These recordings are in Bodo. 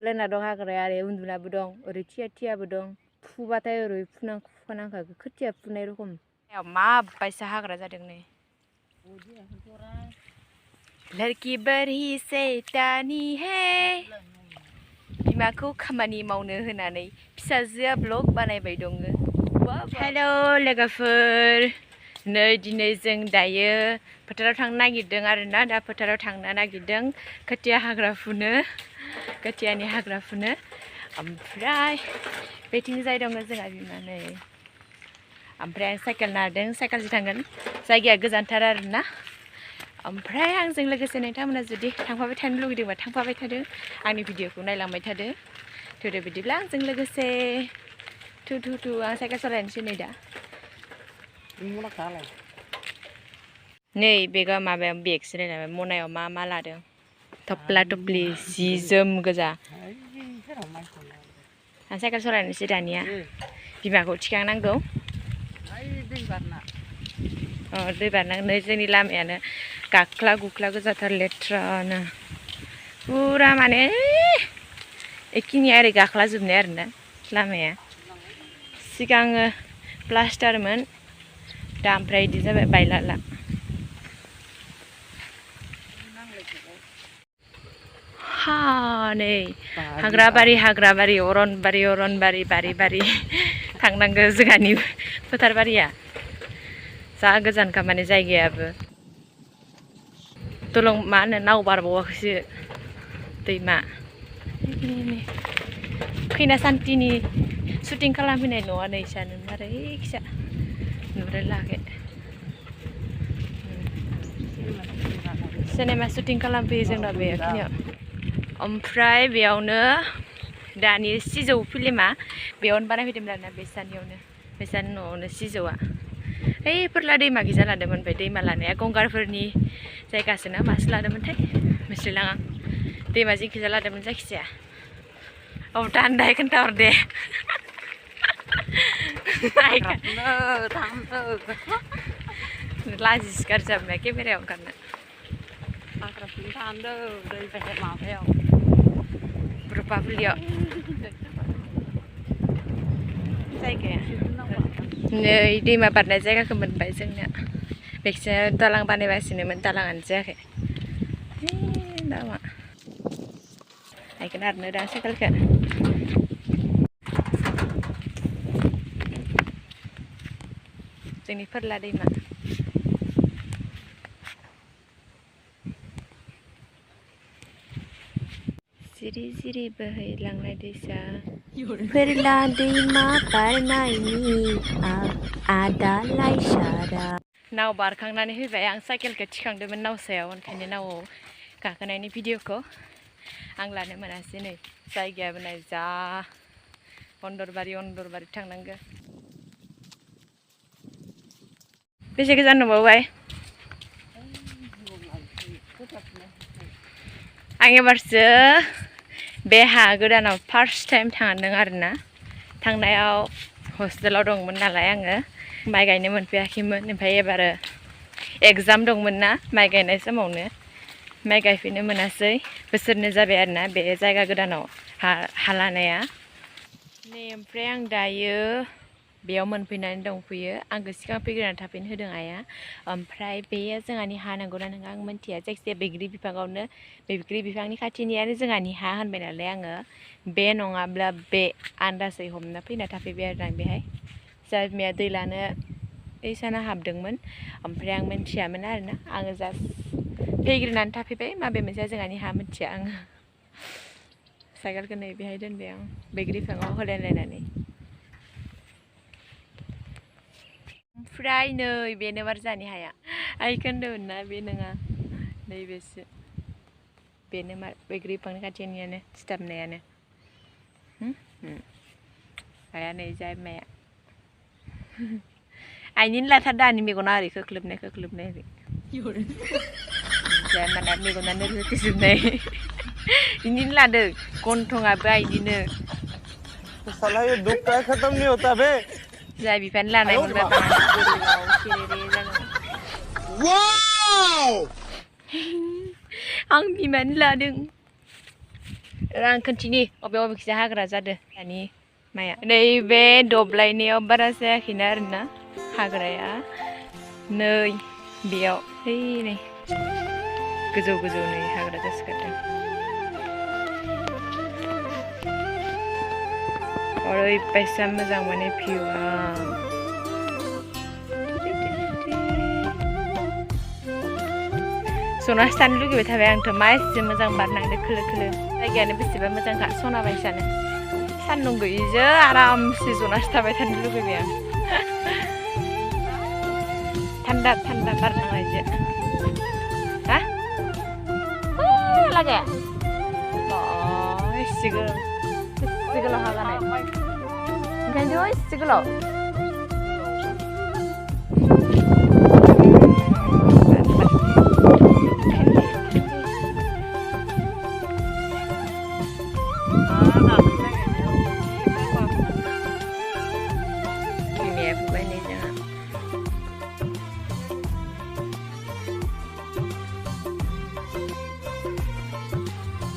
लेना दं हाग्राया ओरै उन्दुनाबो दं ओरै थियाबो दं फुबाथाय ओरै फुनांखागो खोथिया फुनाय रखम माबायसा हाग्रा जादों नै लड़की बड़ी सैतानी है बिमाखौ खामानि मावनो होनानै फिसाजोआ ब्लग बानायबाय दङ हेल' लोगोफोर नै दिनै जों दायो फोथाराव थांनो नागिरदों आरोना दा फोथाराव थांनो नागिरदों खोथिया हाग्रा फुनो खोथियानि हाग्रा फुनो ओमफ्राय बेथिंजाय दङ जोंहा बिमा नै ओमफ्राय आं साइकेल नारदों साइकेलजों थांगोन जायगाया गोजानथार आरोना ओमफ्राय आंजों लोगोसे नोंथांमोना जुदि थांफाबाय थानो लुगैदोंबा थांफाबाय थादो आंनि भिडिअखौ नायलांबाय थादो थुदो बिदिब्ला आंजों लोगोसे थु आं साइकेल सालायनोसै नै दा नै बेगा माबायाव बेगसो नायलाय मनायाव मा लादों थफ्ला थफ्लि जि जोम गोजा आं साइकेल सालायनोसै दानिया बिमाखौ थिखांनांगौ दै बारनांगौ नै जोंनि लामायानो गाख्ला गुख्ला गोजाथार लेथ्रानो फुरा माने एखिनिया ओरै गाख्ला जोबनाय आरोना लामाया सिगाङो प्लास्टारमोन दा ओमफ्राय बिदि जाबाय बायलाला हा नै हाग्राबारि अरनबारि बारि थांनांगौ जोंहानि फोथारबारिया जा गोजानखा माने जायगायाबो दलं मा होनो नाव बारबावाखैसो दैमा खैना सान्तिनि शुटिं खालामफैनाय न'आ नै इसानो आरो इखिसा नुलाय लायाखै सिनेमा शुटिं खालामफैयो जोंना बेखिनियाव ओमफ्राय बेयावनो दानि सिजौ फिल्मा बेयावनो बानायफैदोंमोन आरोना बेसानि न'आवनो सिजौआ ओइ फोरला दैमा गिजा लादोंमोन ओमफ्राय दैमा लानाया गंगारफोरनि जायगासो ना मासो लादोंमोनथाय मिथिलायलाङा दैमा जिंखिजा लादोंमोन जायखिजाया औ दान्दाय खोन्थाहर दे लाजि सिखार जाबाय केमेरायाव ओंखारनो रुपाफुलियाव जायगाया नै दैमा बारनाय जायगाखौ मोनबाय जोंना बेखिजा दालां बानायगासिनोमोन दालाङानो जायाखै दामा आइखोन आरनो दा साइकेलखौ जोंनि फोरला दैमा जिरि जिरि बोहैलांनाय दैसा फोरला दैमा बारनायनि आदालाय सारा नाव बारखांनानै फैबाय आं साइकेलखौ थिखांदोंमोन नाव सायाव ओंखायनो नावआव गाखोनायनि भिडिअखौ आं लानो मोनासै नै जायगायाबो नाय जा अन्दरबारि थांनांगौ बेसे गोजान नुबावबाय आं एबारसो बे हा गोदानाव फार्स्ट टाइम थांदों आरोना थांनायाव हस्टेलाव दंमोन नालाय आङो माइ गायनो मोनफैयाखैमोन ओमफ्राय एबार एगजाम दंमोन ना माइ गायनाय समावनो माइ गायफैनो मोनासै बोसोरनै जाबाय आरोना बे जायगा गोदानाव हा लानाया नै ओमफ्राय आं दायो बेयाव मोनफैनानै दंफैयो आंखौ सिगां फैग्रोनानै थाफैनो होदों आइया ओमफ्राय बेयो जोंहानि हा नंगौना नङा आं मिन्थिया जायखिजाया बैग्रि बिफाङावनो बैग्रि बिफांनि खाथिनियानो जोंहानि हा होनबाय नालाय आङो बे नङाब्ला बे आन्दाजै हमना फैना थाफैबाय आरो आं बेहाय जा बिमाया दै लानो ओइसाना हाबदोंमोन ओमफ्राय आं मिन्थियामोन आरोना आङो जास्ट फैग्रोनानै थाफैबाय माबे मोनसेया जोंहानि हा मिन्थिया आङो साइकेलखौ नै बेहाय दोनबाय आं बैग्रि बिफाङाव होलायलायनानै ओमफ्राय नै बेनो मार जानि हाया आइखौ होनदोंमोन ना बे नङा नैबेसो बेनो मार बैग्रि बिफांनि खाथिनियानो सिथाबनायानो हाया नै जा बिमाया आइनिनो लाथार दानि मेगना ओरै खोख्लोबनाय ओरै जाया माने मेगनानो रुथिजोबनाय इनिनो लादों गन्थंआबो आइनिनो साला ये दुख का खत्म नहीं होता बे जा बिफानो लानाय मोनबा गोलाव सेरेरे जागोन वाव आं बिमानो लादों आं खोन्थिनि अबे अबेखिजा हाग्रा जादों दानि माया नैबे दब्लायनायाव बारा जायाखैना आरोना हाग्राया नै बेयाव है नै गोजौ गोजौ नै हाग्रा जासिगारदों ओरैबायसा मोजां माने भिउआ जनासो थानो लुगैबाय थाबाय आंथ' मा एसे मोजां बारनांदो खोलो खोलो जायगायानो बेसेबा मोजांखा सना बायसानो सान्दुं गैयिजों आरामसे जनासो थाबाय थानो लुगैबाय आं थान्दा थान्दा बारनांनायजों हा लागे एसे गोलाव हागानाय ओंखायनोथ' एसे गोलाव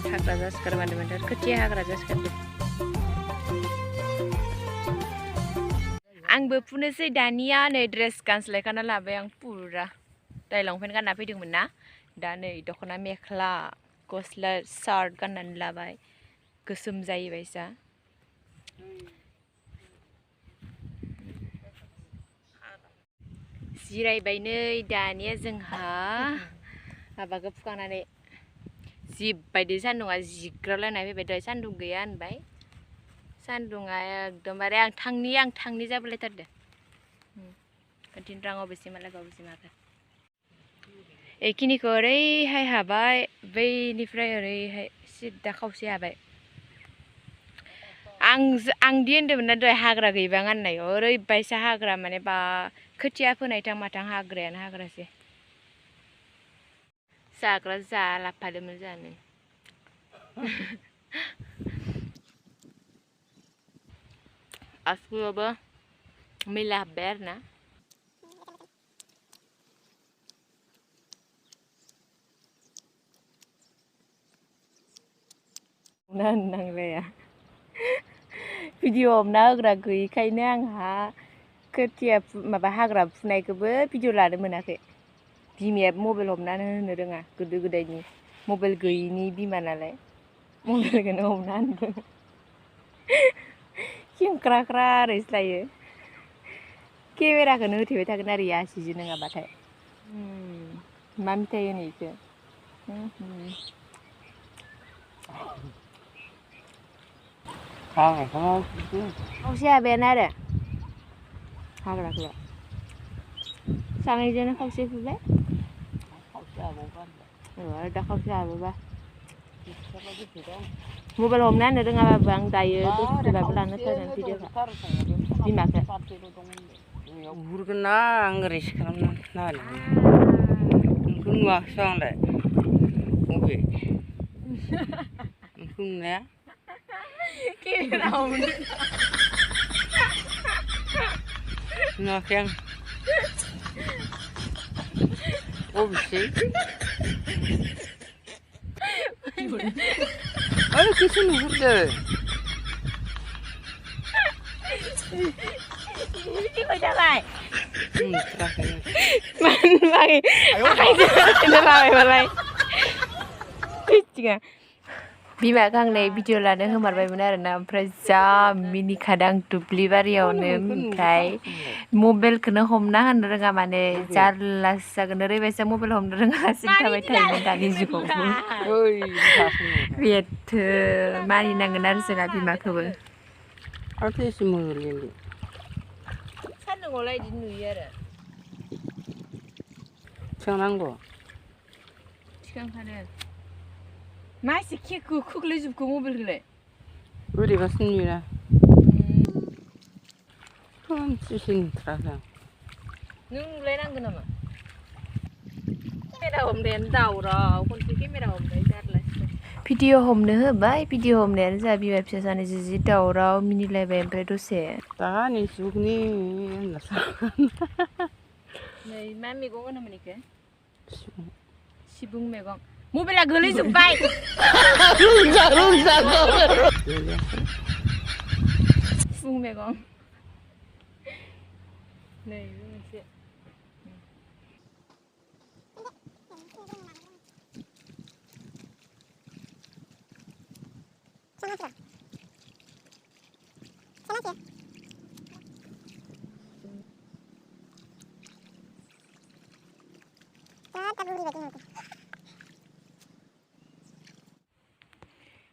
हाग्रा जासिगारमारदोंमोन खोथिया हाग्रा जासिगारदों आंबो फुनोसै दानिया नै ड्रेस गानस्लायखाना लाबाय आं पुरा दाय लंपेन्ट गानना फैदोंमोन ना दा नै दख'ना मेख्ला गस्ला शार्ट गाननानै लाबाय गोसोम जायोबायसा जिरायबाय नै दानिया जोंहा माबाखौ फुखांनानै जिबायदि सान्दुंआ जिग्रालायनाय फैबाय दहाय सान्दुं गैया होनबाय सान्दुंआ एकदमबारे आं थांनि जाबोलायथारदो खिन्थु आं अबेसिम हागोन बेखिनिखौ ओरैहाय हाबाय बैनिफ्राय ओरैहाय सिदा खावसे हाबाय आंदि होन्दोंमोन ना दहाय हाग्रा गैबां होननायाव ओरैबायसा हाग्रा माने बा खोथिया फोनायथां माथां हाग्रायानो हाग्रासै जाग्रा जा लाफादोंमोन जानो आसुआवबो मैला हाब्बाय आरोना नांलाया भिडिअ हमना होग्रा गैयिखायनो आंहा खोथिया माबा हाग्रा फुनायखौबो भिडिअ लानो मोनाखै बिमाया मबाइल हमनानै होनो रोङा गोदो गोदायनि मबाइल गैयिनि बिमा नालाय मबाइलखौनो हमना होनो खेंख्राख्रा ओरैस्लायो केमेराखौनो होथेबाय थागोन आरो आसिजों नङाबाथाय मा मिथाइ होनो बेखौ खावसे हाबायानो आरो हाग्राखौ सानैजोंनो खावसे फुबाय दा खावसे हाबोबा मबाइल हमना होनो रोङाबाबो आं दायो दसेबाबो लानो फैगोन भिडिअखौ बिमाखौ गुरगोन ना आं ओरैसो खालामना नोंखौ नुवाखैसो आंलाय बबे नोंखौ नुनाया नुवाखै आं बबेसै ओइ गोसो नुहुरदो बिमाखौ आं नै भिडिअ लानो होमारबायमोन आरोना ओमफ्राय जा मिनिखादों आं दुब्लि बारियावनो ओमफ्राय मबाइलखौनो हमना होनो रोङा माने जारलासो जागोन ओरैबायसा मबाइल हमनो रोङालासिनो थाबाय थायोमोन दानि जुगावबो बेथो मानिनांगोन आरो जोंहा बिमाखौबो सान्दुंआवलाय बिदि नुयो आरो थिखांनांगौ थिखांखादों मा एसे केकखौ खोख्लैजोबखो मबाइलखौलाय बोरैबासो नुयोना खोमसिसो नुथाराखै आं नों नुलायनांगौ नामा केमेरा हमनायानो दावराव खनसे केमेरा हमनाय जारलासो भिडिअ हमनो होबाय भिडिअ हमनायानो जोंहा बिमा फिसा सानैजों जि दावराव मिनिलायबाय ओमफ्राय दसे दानि जुगनि नै मा मैगं होनोमोन बेखौ सिबुं मैगं मबाइला गोलैजोब्बाय सिफुं मैगं नै बे मोनसे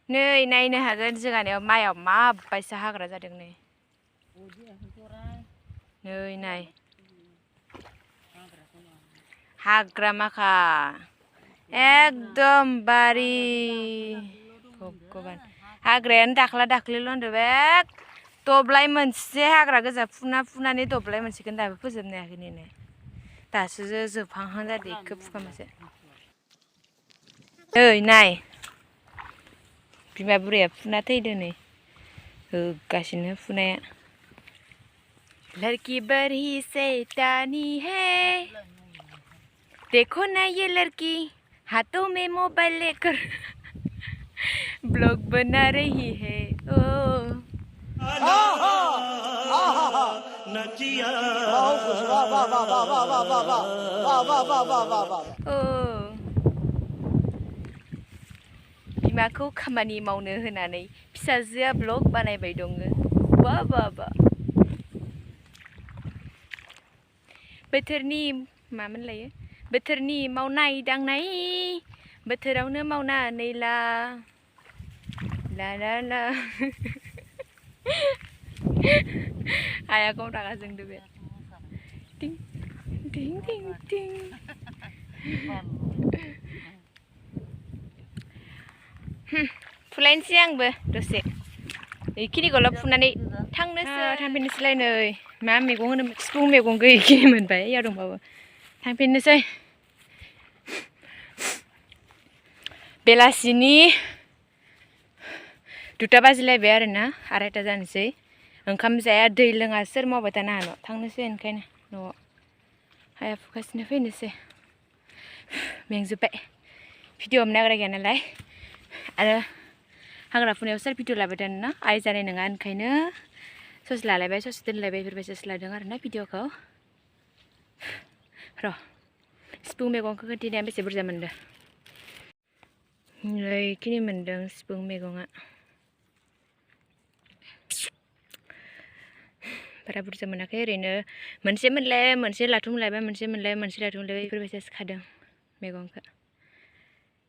नै नायनो हागोन जोंहानियाव माइयाव माबायसा हाग्रा जादों नै नै नाय हाग्रा माखा एकदम बारि भगबान हाग्रायानो दाख्ला दाख्लिल' होनदो बे दब्लाय मोनसे हाग्रा गोजा फुनानै दब्लाय मोनसेखौनो दाबो फोजोबनो हायाखै नै दासो जोबहांहां जादों इखौ फुखांबासो ओइ नाय बिमा बुरैया फुना थैदो नै होगासिनो फुनाया लड़की बड़ी शैतानी है देखो ना ये लड़की हाथों में मोबाइल लेकर ब्लॉग बना रही है ओ बिमाखौ खामानि मावनो होनानै फिसाजोआ ब्लग बानायबाय दङ बा बा बा बोथोरनि मामोन लायो बोथोरनि मावनाय दांनाय बोथोरावनो मावनानै ला ला ला ला आया गाव रागा जोंदो बे टिं टिं टिं टिं फुलायनोसै आंबो दसे बेखिनिखौल' फुनानै थांफिननोसैलाय नै मा मैगं होनो सिफुं मैगं गैखिनि मोनबाय इयाव दंबावो थांफिननोसै बेलासिनि 2टा बाजिलायबाय आरोना 2:30 जानोसै ओंखाम जाया दै लोङा सोर मावबाय थानो हानो थांनोसै ओंखायनो न'आव हाया फुगासिनो फैनोसै मेंजोब्बाय भिडिअ हमनो नागिरा गैया नालाय आरो हाग्रा फुनायाव सोर भिडिअ लाबाय थानो ना आइ जानाय नङा ओंखायनो ससे लालायबाय ससे दोनलायबाय बेफोरबायदिसो लादों आरोना भिडिअखौ र' सिफुं मैगंखौ खोन्थिनाया बेसे बुरजा मोनदों बेखिनि मोनदों सिफुं मैगङा बारा बुरजा मोनाखै ओरैनो मोनसे मोनलाय मोनसे लाथुमलायबाय मोनसे मोनलाय मोनसे लाथुमलायबाय बेफोरबायदिसो खादों मैगंखौ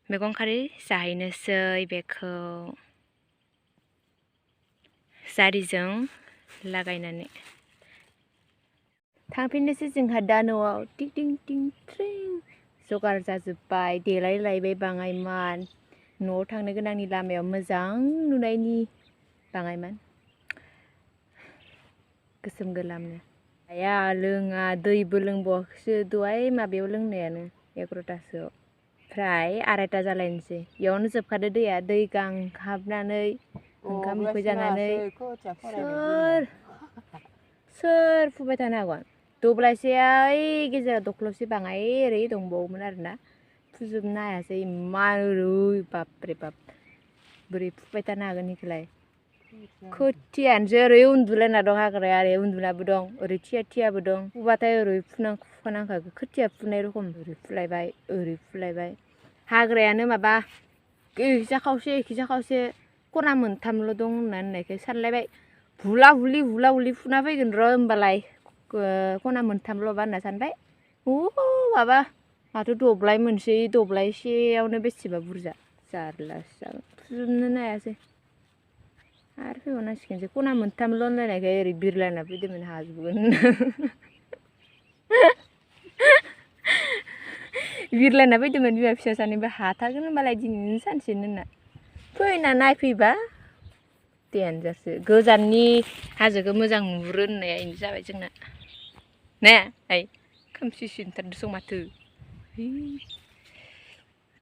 मैगं खारै जाहैनोसै बेखौ जारिजों लागायनानै थांफिननोसै जोंहा दा न'आव टिं टिं टिं ट्रिं जगार जाजोब्बाय देलायलायबाय बाङायमान न'आव थांनो गोनांनि लामायाव मोजां नुनायनि बाङायमान गोसोम गोलामनो हाया लोङा दैबो लोंबावाखैसो दहाय माबायाव लोंनायानो 11टासोआव ओमफ्राय 2:30 जालायनोसै इयावनो जोबखादो दैया दै गांहाबनानै ओंखाम उखै जानानै सोर फुबाय थानो हागोन दब्लायसेया ओइ गेजेराव दख्ल'से बाङाय ओरै दंबावोमोन आरोना फुजोबनो हायासै इमान ओरै बापरे बाप बोरै फुबाय थानो हागोन इखौलाय खोथियानोसो ओरै उन्दुलायना दं हाग्राया ओरै उन्दुनाबो दं ओरै थियाबो दं फुबाथाय ओरै फुखानांखागौ खोथिया फुनाय रखम ओरै फुलायबाय हाग्रायानो माबा एखिजा खावसे खना मोनथामल' दं होननायखाय सानलायबाय हुला हुलि फुना फैगोन र' होमबालाय खना मोनथामल'बा होनना सानबाय माबा माथो दब्लायसेयावनो बेसेबा बुरजा जारलासो जागोन फुजोबनोनो हायासै आरो फैबावनांसिगोनसो खना मोनथामल' होनलायनायखाय ओरै बिरलायना फैदोंमोन हाजोबगोन बिरलायना फैदोंमोन बिमा फिसा सानैबो हाथारगोन होनबालाय दिनैनो सानसेनो होनना फैना नायफैबा देनजारसो गोजाननि हाजोखौ मोजां नुहुरो होननाया इनो जाबाय जोंना ने खोमसि सिनथारदों माथो